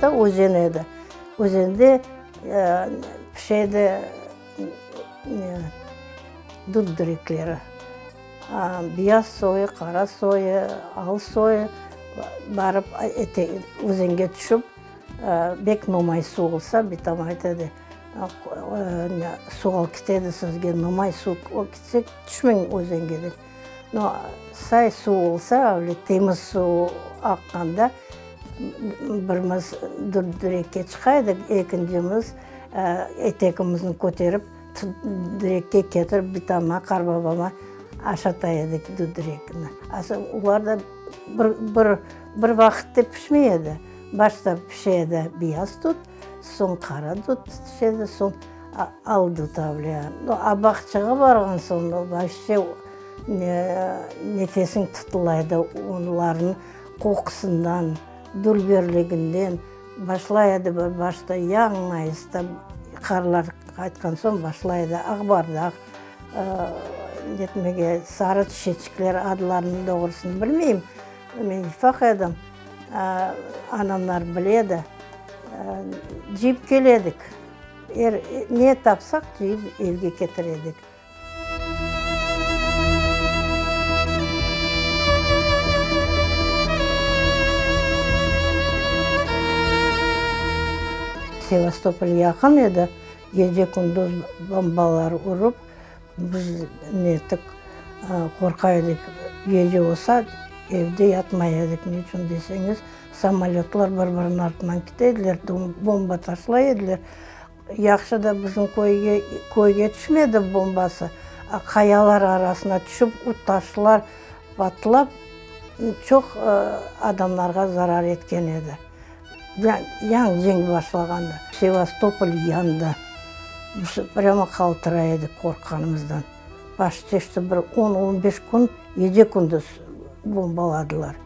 tarafta özen edi. Özende pişe edi dut direkleri. Beyaz soyu, qara soyu, al soyu. Barıp özenge tüşip, bek nomay suv olsa, bitam ayta edi, Suv alıp kete edi sizge, nomay suv ketse, tüşmeñ özenge dep. No, say suv olsa, öyle temiz suv aqqanda, birimiz direkke çıqa edik, ekincimiz etegimizni köterip, direkke ketirip bitama, qarbabama aşata edik direkni. Olar da bir, bir, bir vaqıtte pişmey edi. Başta pişe edi beyaz dut, soñ qara dut pişe edi, soñ al dut avle. A bağçağa barğan soñ vapşe nefesiñ tutıla edi onlarnıñ qoqusından, dülberliginden. Başlay edi bir başta yañı mayısta qarlar qaytqan soñ başlay edi aqbardaq netmege, sarı çiçekler adlarını doğrusını bilmeyim, men ufaq edim. Anamlar bile edi. Cıyıp kele edik. Er ne tapsaq cıyıp evge ketire edik. Sevastopol yaqın edi. Gece-kündüz bombalar urıp, biz nettik, qorqa edik. Gece olsa, evde yatmay edik. Ne içün deseñiz, samolötlar bir-biriniñ artından kete ediler, bomba taşlay ediler. Yahşı da bizim köyge, köyge tüşmedi bombası, qayalar arasına tüşip, o taşlar patlap, çoq adamlarğa zarar etken edi. Yañı cenk başlağanda. Sevastopol yandı. Biz prâmo qaltıray edik qorqqanımızdan. Paşti işte bir on, on beş kün gece-kündüz bombaladılar.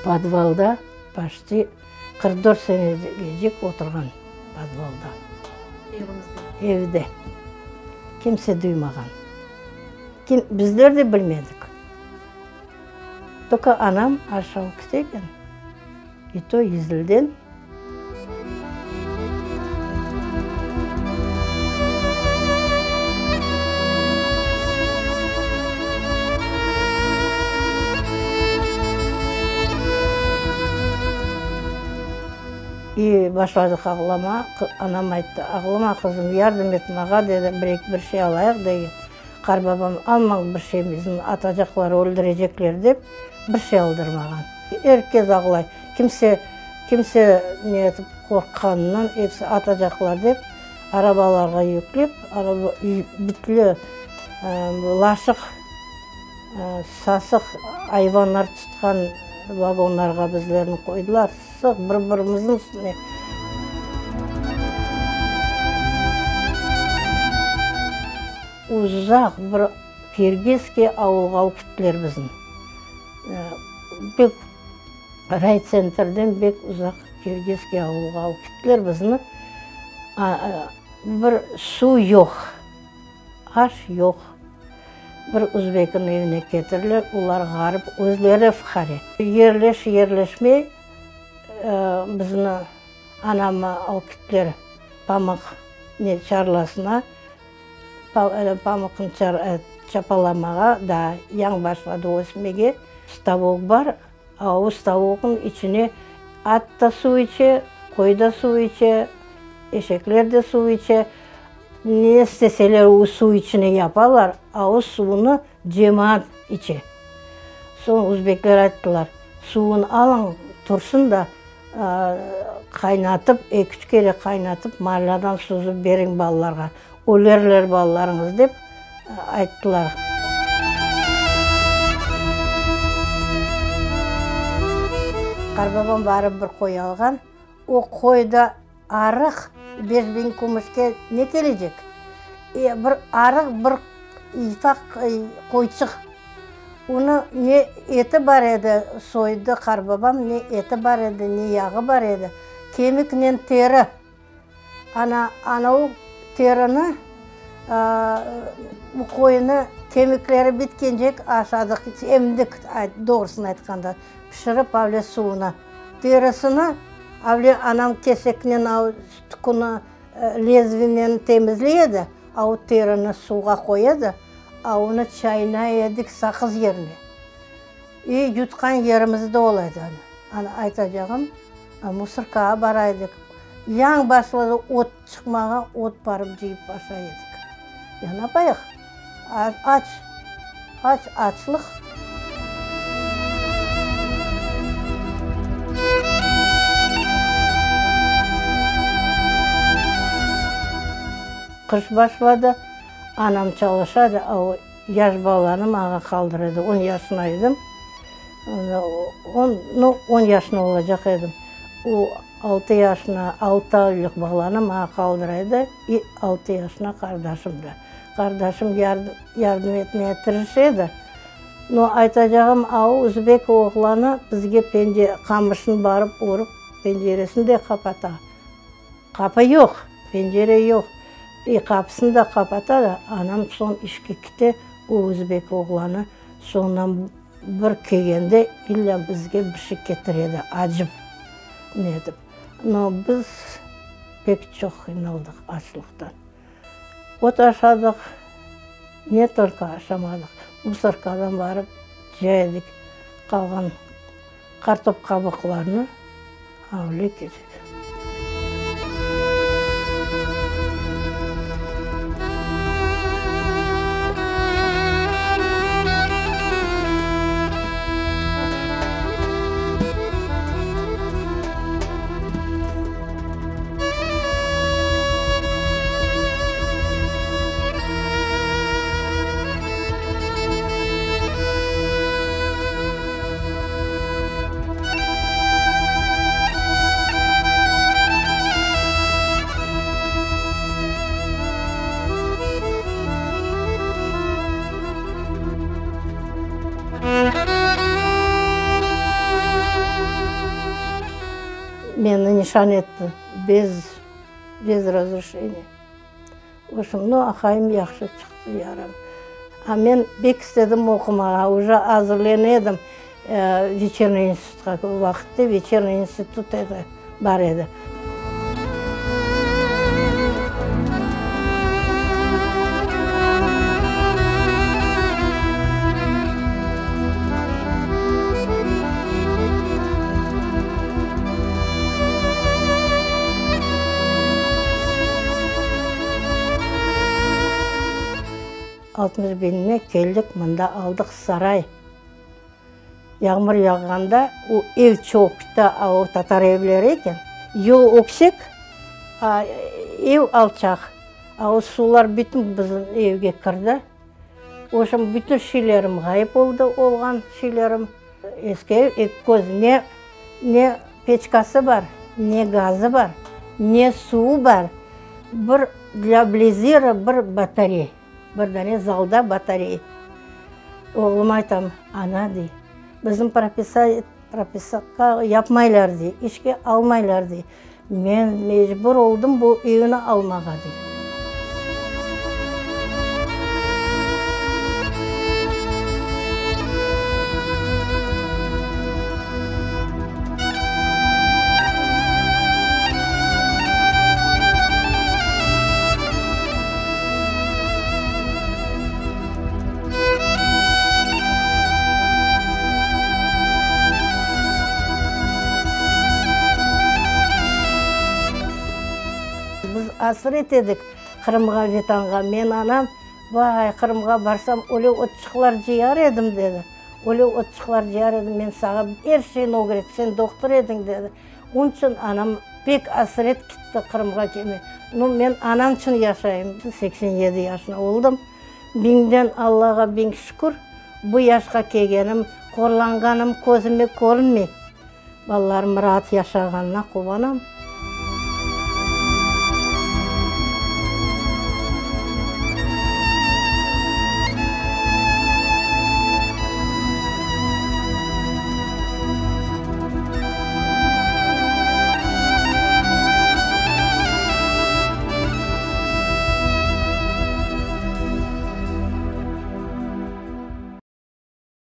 Podvalda paşti 44 senegecek oturğan podvalda. Eviñizde? Evde. Kimse duymağan. Kim, bizler de bilmedik. Tolko anam aş alıp kete eken, i to İzilden. I başladıq ağlama, anam ayttı, Ağlama, qızım, yardım et mağa, dedi, bir-eki bir şey alayıq, degen. Qarbabam, Almañ bir şey, bizni atacaqlar, öldürecekler, dep, bir şey aldırmağan. Er kes ağlay. Kimse, kimse ne etip qorqqanından, episi atacaqlar dep, arabalarğa yüklep, araba, bitli, laşıq, sasıq ayvanlar tutqan vagonlarğa bizlerni qoydılar. Sıq bir-birimizniñ üstüne. Uzaq bir Kirgizskiy avulğa alıp kettiler bizni. Bek raytsentrden bek uzaq Kirgizskiy avulğa alıp kettiler bizni. Bir suv yoq, aş yoq. Bir üzbekniñ evine ketirdiler, olar ğarip, özleri fuqare. Yerleş, yerleşmey bizni anamı alıp kettiler pamıq ne çarlasına, pamıqnı çapalamağa, daa yañı başladı ösmege. Stavok bar, a o stavoknıñ içine at da suv içe, qoy da suv içe, eşekler de suv içe. Ne isteseler o suv içine yapalar, a o suvnı cemaat içe. Soñ özbekler ayttılar, Suvun alıñ, tursın da, qaynatıp, eki-üç kere qaynatıp, marlâdan süzip beriñ balalarğa, ölerler balalarıñız, dep ayttılar. Qarbabam barıp bir qoy alğan, o qoy da Arıq, 5000 kümüşke ne kelecek? E, bir arıq, bir ufaq qoyçıq. Onı ne eti bar edi, soydı qarbabam, ne eti bar edi, ne yağı bar edi. Kemiknen teri. Ana, ana o terini, bu qoyunı kemikleri bitkencek aşadıq, emdik, doğrusını aytqanda, pişirip avle suvuna. Terisini avle anam keseknen tüküni lezvinen temizley edi, a o terini suvğa qoya edi, a onı çaynay edik saqız yerine. İ yutqan yerimiz de ola edi ana. Ana, aytacağım, musorkağa bara edik. Yañ başladı ot çıqmağa, ot barıp cıyıp aşay edik. Ya napayıq? Aç, aç, açlıq. Qış başladı, anam çalışa edi, a o yaş balanı maña qaldıra edi. On yaşına edim, on, no, on yaşına olacaq edim. O altı yaşına, altı aylıq balanı maña qaldıra edi, i altı yaşına qardaşım da. Qardaşım yardım etmege tırışa edi. No, aytacağım, a o özbek oğlanı bizge pence, qamışnı barıp urıp, penceresini de qapata. Qapı yoq, pencere yoq. İ qapısını da qapata da, anam soñ işke kite, o özbek oğlanı soñundan bir kelgende illâ bizge bir şey ketire edi, acıp, ne etip. No, biz pek çoq qıynaldıq açlıqtan. Ot aşadıq, ne tolko aşamadıq. Musorkadan barıp cıya edik qalğan qartop qabıqlarını avle ketip. Meni nişan etti, bez, bez razrışeniya. Vobşem, no, aqayım yahşı çıqtı, yaram. A men bek istedim oqumağa, uje azırlene edim veçerniy institutqa, o vaqıtte veçerniy institut edi, bar edi. 60 biñine keldik, mında aldıq saray. Yağmur yağğanda o ev çökti, a o tatar evleri eken. Yol öksek, a ev alçaq, a o suvlar bütün bizim evge kirdi. Oşam bütün şeylerim ğayıp oldı, olğan şeylerim. Eski ev, eki köz, ne, ne peçkası bar, ne gazı bar, ne suvu bar. Bir dlâ blizira bir batarey, bir dane zalda batarey. Oğluma aytam, ana, dey, bizim propisa, propiska yapmaylar, dey, işke almaylar, dey. Men mecbur oldım bu evni almağa, dey. Biz asret edik Qırımğa, Vetanğa. Men anam, Vay, Qırımğa barsam, öyle otçıqlar cıyar edim, dedi. Öyle otçıqlar cıyar edim, men sağa er şeyni ögret, sen doqtur ediñ, dedi. Onıñ içün anam pek asret kitti Qırımğa kelmege. Nu, men anam içün yaşayım. 87 yaşına oldım. Biñden Allağa biñ şükür, bu yaşqa kelgenim, qorlanğanım közüme körünmey. Balalarım raat yaşağanına quvanam.